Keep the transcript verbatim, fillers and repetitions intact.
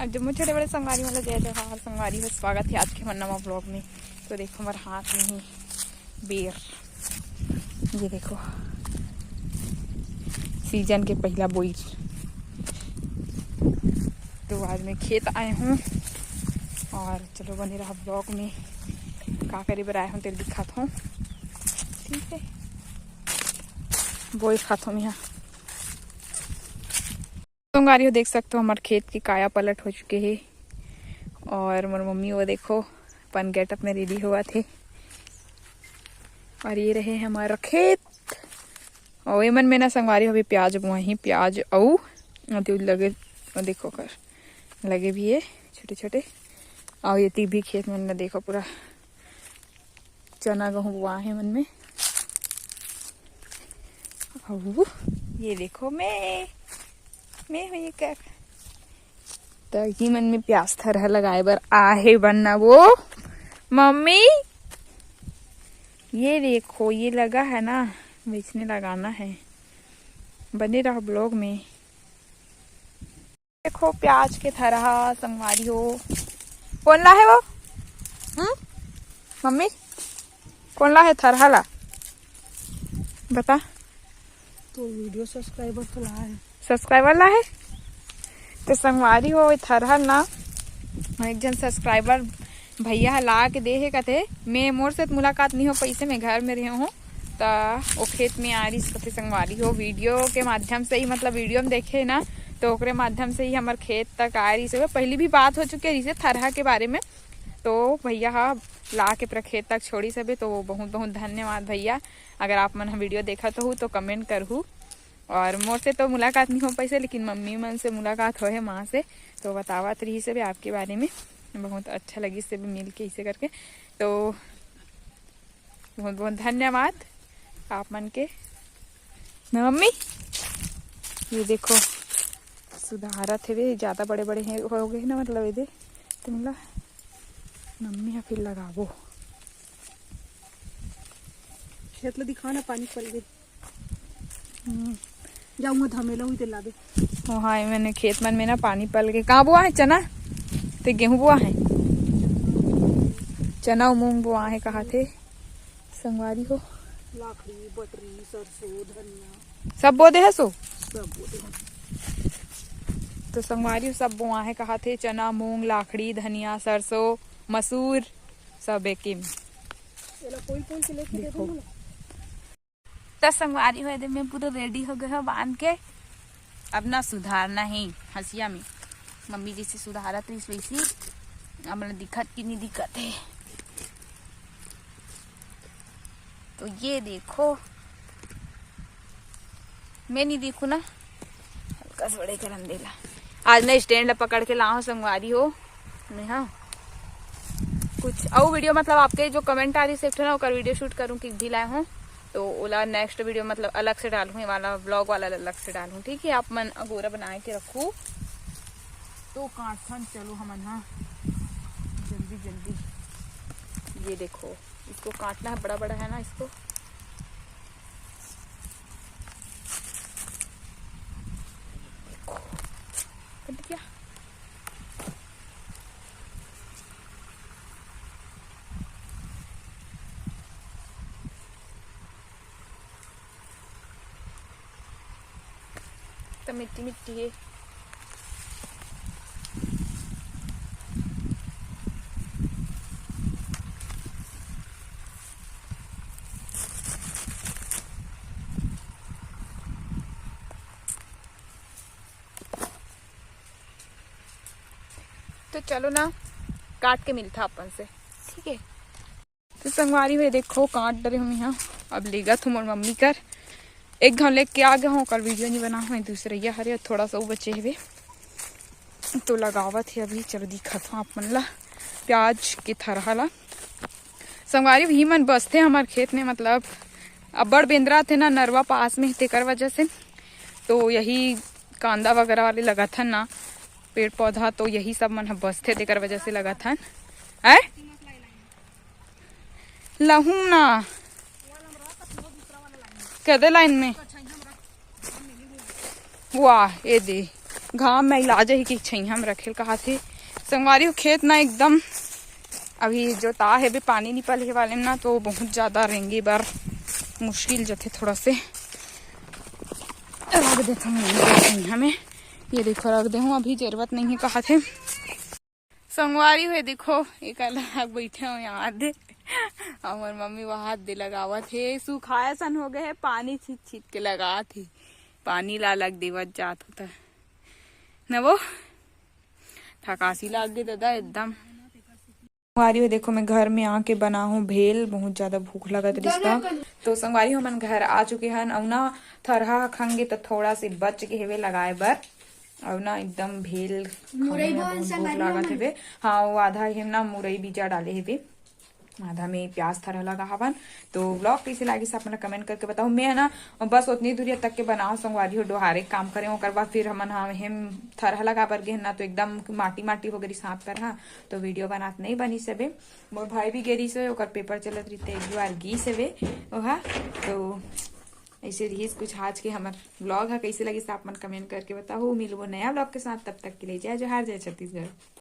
अब जम्मो छोटे बड़े संगवारी मन ला जय जोहार। संगवारी हो, स्वागत है आज के हमर नवा ब्लॉग में। तो देखो, हमर हाथ में ही बेर, ये देखो, सीजन के पहला बोइर। तो आज मैं खेत आए हूँ और चलो, बने रहा ब्लॉग में। का करे बर आए हूँ, तेल दिखात हूँ। ठीक है, बोइर खात हूँ यहाँ। संगवारी हो, देख सकते हो, हमारे खेत की काया पलट हो चुके है। और मोर मम्मी, वो देखो, अपन गेटअप में रेडी हुआ थे। और ये रहे हमारा खेत। और ये मन में ना, संगवारी हो, अभी प्याज बोए ही, प्याज अउ अति लगे, वो देखो कर, लगे भी है छोटे छोटे। और ये ती भी खेत मन ला देखो, पूरा चना गहूँ बोआ है मन में। अउ ये देखो, मैं, मैं हूँ ये कर। तो ये मन में प्याज थरहा लगाए बर आहे बनना वो मम्मी। ये देखो, ये लगा है ना, बेचने लगाना है। बने रहो ब्लॉग में। देखो प्याज के थरहा संगवारी हो। कौन ला है वो? हम्म, मम्मी, कौन ला है थरहा ला? बता। तो वीडियो सब्सक्राइबर तो ला है। सब्सक्राइबर ला है? तो संगवारी हो, ये थरहा ना, एक जन सब्सक्राइबर भैया ह ला के दे हे कथे। मैं, मोर से त मुलाकात नहीं हो पैसे, मैं घर में रहे हूँ। त वो खेत में आ रही कथे संगवारी हो, वीडियो के माध्यम से ही, मतलब वीडियो में देखे ना, तो ओकरे माध्यम से ही हमर खेत तक आ रही से। पहली भी बात हो चुके रही से थरहा के बारे में। तो भैया ह ला के पूरा खेत तक छोड़ी सबे। तो बहुत बहुत धन्यवाद भैया। अगर आप मन ह वीडियो देखत हो तो कमेंट करहू। और मोर से तो मुलाकात नहीं हो पैसे, लेकिन मम्मी मन से मुलाकात हो है, माँ से। तो बतावत रही सबे आपके बारे में, बहुत अच्छा लगी सबे मिल के इसे करके। तो बहुत बहुत धन्यवाद आप मन के ना मम्मी। ये देखो, सुधारत हेवे, ज्यादा बड़े बड़े हैं, हो गए ना, मतलब ये दे तुमला मम्मी ह फिर लगाबो। खेत ला दिखा ना, पानी पल गए। हम्म। जाऊंगा धमेला हुई तेला दे। ओ हाँ, मैंने खेत मन में ना पानी पल गए। कहाँ बोआ है चना? ते गेहूं बोआ है, चना अउ मूंग बोआ है, कहा थे संगवारी हो। लाखड़ी, बटरी, सरसों, धनिया। सब बो दे है सो? सब बो दे है। तो संगवारी हो, सब बोआ है, कहा थे चना, मूंग, लाखड़ी, धनिया, सरसों, मसूर, सब एक ही में। एला कोई कोई के लेके दे देखो। दूंगा ना। त संगवारी हो, एदे मैं पूरा रेडी हो गए हो बांध के। अब ना सुधारना ही हंसिया में। मम्मी जैसे सुधारत रहीस वैसी। अब ना दिखत कि नहीं दिखत है। तो ये देखो, मैं नहीं दिखू ना, हल्का से बड़े करन देला। आज मैं स्टैंड ला पकड़ के लाऊं संगवारी हो। मैं हाँ कुछ अउ वीडियो, मतलब आपके जो कमेंट आ रही से एक ठो ना, ओकर वीडियो शूट करूँ कि भी लाए हूँ। तो ओला नेक्स्ट वीडियो मतलब अलग से डालूँ, ये वाला व्लॉग वाला अलग से डालूँ, ठीक है? आप मन अगोरा बनाए के रखू। तो काटथन चलो हमन, हाँ, जल्दी जल्दी। ये देखो, इसको काटना है, बड़ा बड़ा है ना, इसको। देखो, कट गया। तो मिट्टी मिट्टी है। तो चलो ना, काट के मिलता अपन से, ठीक है? तो संगवारी हो, देखो काट डरे हूँ यहाँ। अब लेगत हूँ मोर मम्मी कर, एक घाव लेके आ गया हूँ, ओकर वीडियो नहीं बना हूँ, दूसरे ये हरे थोड़ा सा वो बचे हुए तो लगावत है अभी। चलो दिखात हूँ आप मन ला प्याज के थरहा ला। संगवारी, वही मन बसथे हमर खेत में, मतलब अब्बड़ बेंदरा थे ना, नरवा पास में, तेकर वजह से। तो यही कांदा वगैरह वाले लगाथन ना पेड़ पौधा, तो यही सब मन ह बसथे, तेकर वजह से लगाथन। आय लहू ना कदे लाइन में। वाह, ये दे। घाम में इलाज ही कि छइहा में रखेल कहा थे। संगवारी हो, खेत ना एकदम अभी जोता हेबे, पानी निपल हे वाले में ना, तो बहुत ज्यादा रेंगे बर मुश्किल जथे थोड़ा से। रख देथन छइहा में, ये देखो रख दे हूँ, अभी जरूरत नहीं है कहा थे। संगवारी हो देखो, एक अलग बैठे हो यहाँ दे, हमर मम्मी वहां दे लगावत हे, सुखाए सन हो गए हे, पानी छीत छीत के लगात हे, पानी ला अलग देवत जात हो त न वो थकासी लाग गई दादा एकदम। संगवारी हो देखो, मैं घर में आके बना हूँ भेल, बहुत ज्यादा भूख लगत रिस त। तो संगवारी हो, हमन घर आ चुके हन, अउ ना थरहा खंगे त थोड़ा से बच के हेवे लगाए बर, अउ ना एकदम भेल मुरई खाने में बोन बहुत भूख संगवारी लागत हमन। हेवे। हाँ, वो आधा हेम ना मुरई बीजा डाले हेवे, आधा में प्याज थरहा लगा हवन। तो vlog कैसे लागिस आप मन comment करके बताओ। मैं है ना बस उतनी दूरिया तक के बनाओ संगवारी हो, डोहारे काम करें, ओकर बाद फिर हमन हाँ हेम थरहा लगा बर गे ना, तो एकदम माटी माटी हो गई सांप थरहा, तो video बनात नहीं बनी सबे। मोर भाई भी गेरी से ओकर paper चलत रहिते, एक बार गी से वे ओहा। तो ऐसे रहिस कुछ आज के हमर vlog है, कैसे लगिस आप मन comment करके बताओ। मिलबो नया vlog के साथ, तब तक के लिए जय जोहार, जय छत्तीसगढ़।